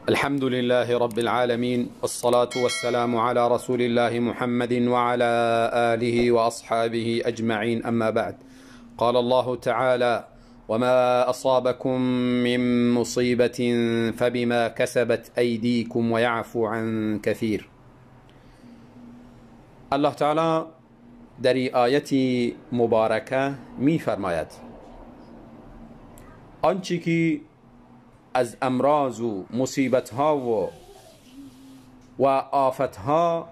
الحمد لله رب العالمين، والصلاة والسلام على رسول الله محمد وعلى آله وأصحابه أجمعين، أما بعد. قال الله تعالى: وما أصابكم من مصيبة فبما كسبت أيديكم ويعفو عن كثير. الله تعالی در آیت مبارکه می فرماید آنچه که از امراض و مصیبت ها و آفت ها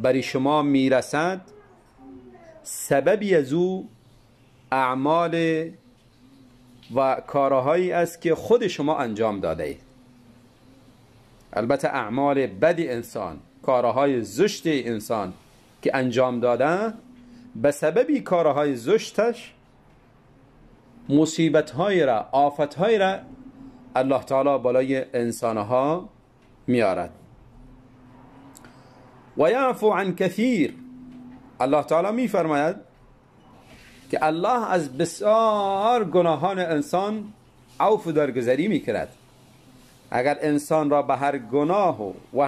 بر شما میرسد، سببی از او اعمال و کارهایی است که خود شما انجام داده اید. البته اعمال بد انسان، کارهای زشت انسان که انجام داده، به سبب کارهای زشتش مصیبت های را، آفت های را الله تعالی بالای انسانها میارد. و یعفو عن کثیر. الله تعالی میفرماید که الله از بسیار گناهان انسان عفو درگذری میکرد. اگر انسان را به هر گناه و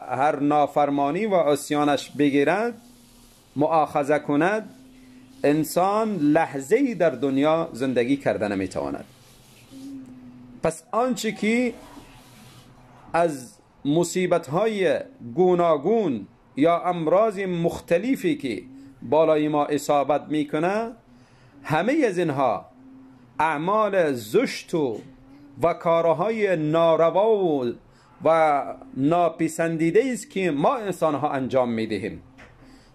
هر نافرمانی و عصیانش بگیرد، مؤاخذه کند، انسان لحظه‌ای در دنیا زندگی کرده نمیتواند. پس آنچه که از مصیبت‌های گوناگون یا امراض مختلفی که بالای ما اصابت میکنه، همه از اینها اعمال زشت و کارهای ناروا و ناپسندیده است که ما انسانها انجام میدهیم.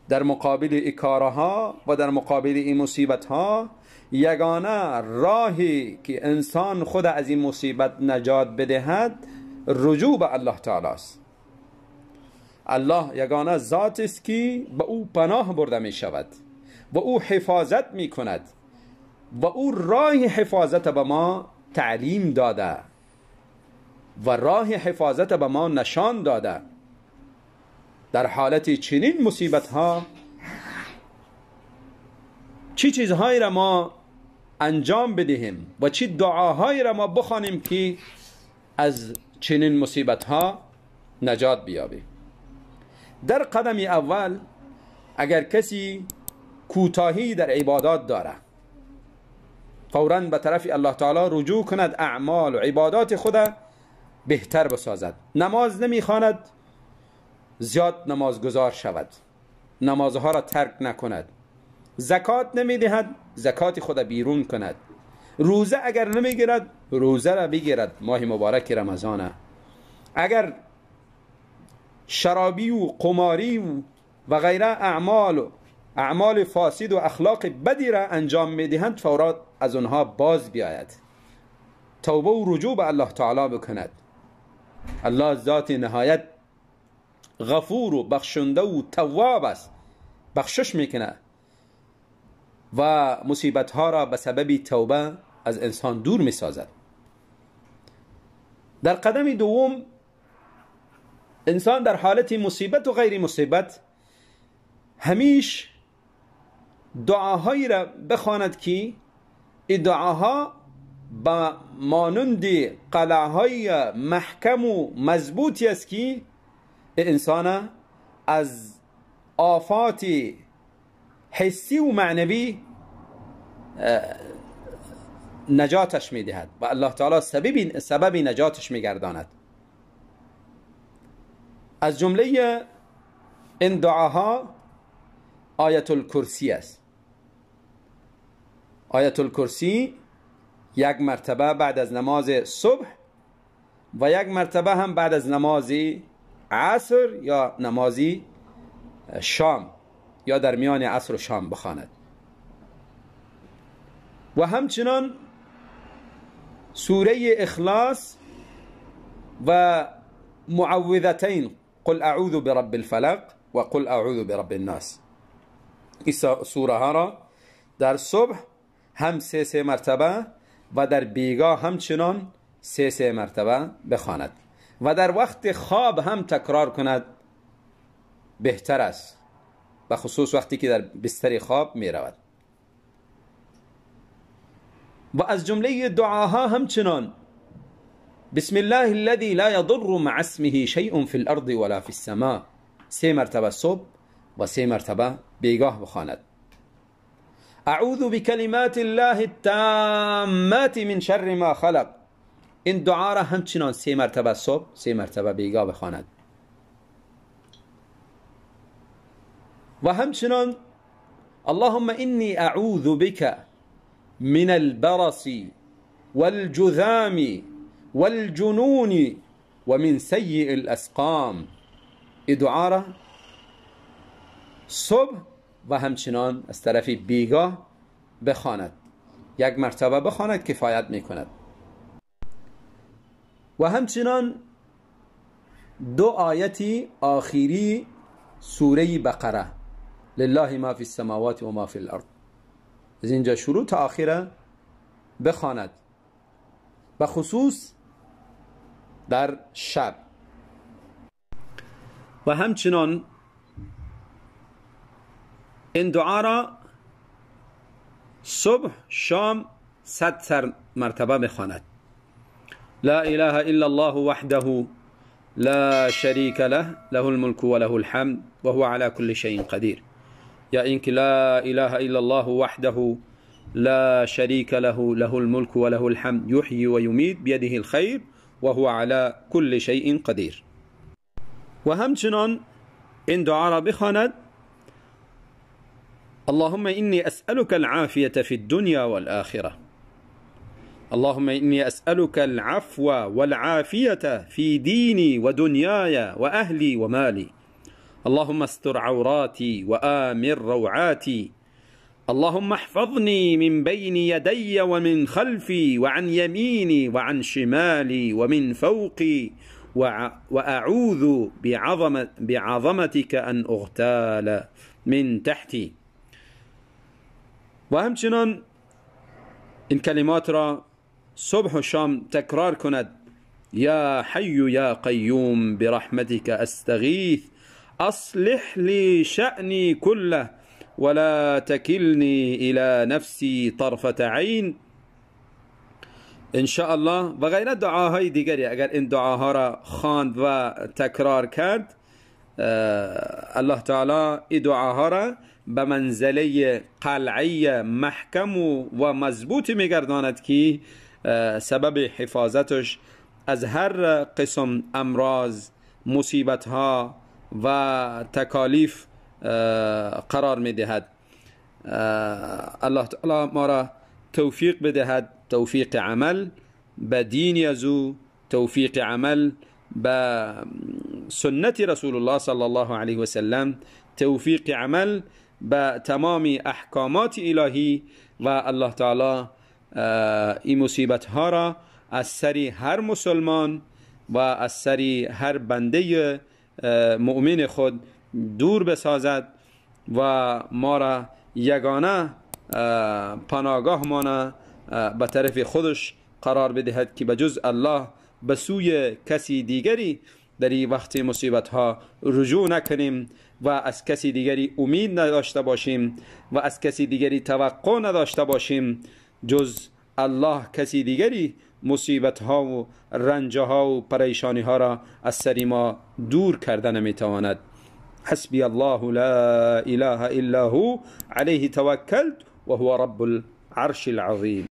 در مقابل این کارها و در مقابل این مصیبتها، یگانه راهی که انسان خود از این مصیبت نجات بدهد رجوع به الله تعالی است. الله یگانه ذات است که به او پناه برده می شود و او حفاظت می کند و او راه حفاظت به ما تعلیم داده و راه حفاظت به ما نشان داده. در حالت چنین مصیبت ها چی چیزهایی را ما انجام بدهیم و چی دعاهایی را ما بخوانیم که از چنین مصیبت ها نجات بیابیم؟ در قدم اول، اگر کسی کوتاهی در عبادات داره، فوراً به طرف الله تعالی رجوع کند، اعمال و عبادات خود بهتر بسازد. نماز نمیخواند، زیاد نمازگزار شود، نمازها را ترک نکند. زکات نمیدهد، زکات خود بیرون کند. روزه اگر نمیگیرد، روزه را بگیرد، ماه مبارک رمضانه. اگر شرابی و قماری و غیره اعمال فاسد و اخلاق بدی را انجام میدهند، فورا از آنها باز بیاید، توبه و رجوع به الله تعالی بکند. الله ذات نهایت غفور و بخشنده و تواب است، بخشش میکنه و مصیبت ها را به سبب توبه از انسان دور میسازد. در قدم دوم، انسان در حالت مصیبت و غیر مصیبت همیش دعاهایی را بخواند که این دعاها با مانند قلعه های محکم و مضبوطی است که انسان از آفات حسی و معنوی نجاتش میدهد و الله تعالی سبب نجاتش میگرداند. از جمله این دعاها آیت الکرسی است. آیت الکرسی یک مرتبه بعد از نماز صبح و یک مرتبه هم بعد از نماز عصر یا نماز شام یا در میان عصر و شام بخواند. و همچنان سوره اخلاص و معوذتین، قل اعوذ برب الفلق و قل اعوذ برب الناس. این سوره ها را در صبح هم سه سه مرتبه و در بیگاه همچنان سه سه مرتبه بخواند و در وقت خواب هم تکرار کند بهتر است، به خصوص وقتی که در بستر خواب می رود. و از جمله دعاها همچنان بسم الله الذي لا يضر مع اسمه شيء في الارض ولا في السماء، 3 مرتبه صبح و 3 مرتبه بیگاه بخواند. اعوذ بکلمات الله التامات من شر ما خلق، این دعا را همچنان 3 مرتبه صبح 3 مرتبه بیگاه بخواند. و همچنان اللهم إني أعوذ بك من البرص والجذام والجنون ومن سيء الأسقام، این دعا را صبح و همچنان از طرف بیگاه بخواند، 1 مرتبه بخواند کفایت میکند. و همچنان 2 آیتی آخری سوره بقره، لله ما فی السماوات و ما فی الارض، از اینجا شروع تا آخره بخواند، به خصوص در شب. و همچنان این دعا را صبح شام 100 مرتبه بخواند. لا اله الا الله وحده لا شريك له له الملك وله الحمد وهو على كل شيء قدير، یا اینکه لا اله الا الله وحده لا شريك له له الملك وله الحمد يحيي ويميت بيده الخير وهو على كل شيء قدير. و همچنان این دعا را بخواند: اللهم إني أسألك العافية في الدنيا والآخرة، اللهم إني أسألك العفو والعافية في ديني ودنياي وأهلي ومالي، اللهم استر عوراتي وآمن روعاتي، اللهم احفظني من بين يدي ومن خلفي وعن يميني وعن شمالي ومن فوقي، وأعوذ بعظمتك أن أغتال من تحتي. و همچنان این کلمات را صبح و شام تکرار کند: یا حی یا قیوم برحمتك استغیث اصلح لي شأني كله ولا تكلني الى نفسي طرفة عین. ان شاء الله و غیره دعاهای دیگری. اگر این دعاها را خواند و تکرار کرد، الله تعالی این دعاها را به منزله قلعه محکم و مضبوط میگرداند که سبب حفاظتش از هر قسم امراض، مصیبت ها و تکالیف قرار میدهد. الله تعالی ما را توفیق بدهد، توفیق عمل به دین از او، توفیق عمل به سنت رسول الله صلی الله علیه و سلم، توفیق عمل به تمام احکامات الهی. و الله تعالی این مصیبت ها را از سر هر مسلمان و از سر هر بنده مؤمن خود دور بسازد و ما را یگانه پناهگاه مانه به طرف خودش قرار بدهد که بجز الله به سوی کسی دیگری در این وقت مصیبت ها رجوع نکنیم و از کسی دیگری امید نداشته باشیم و از کسی دیگری توقع نداشته باشیم جز الله. کسی دیگری مصیبت ها و رنج ها و پریشانی ها را از سر ما دور کرده نمیتواند. حسبی الله لا اله الا هو علیه توکلت وهو رب العرش العظیم.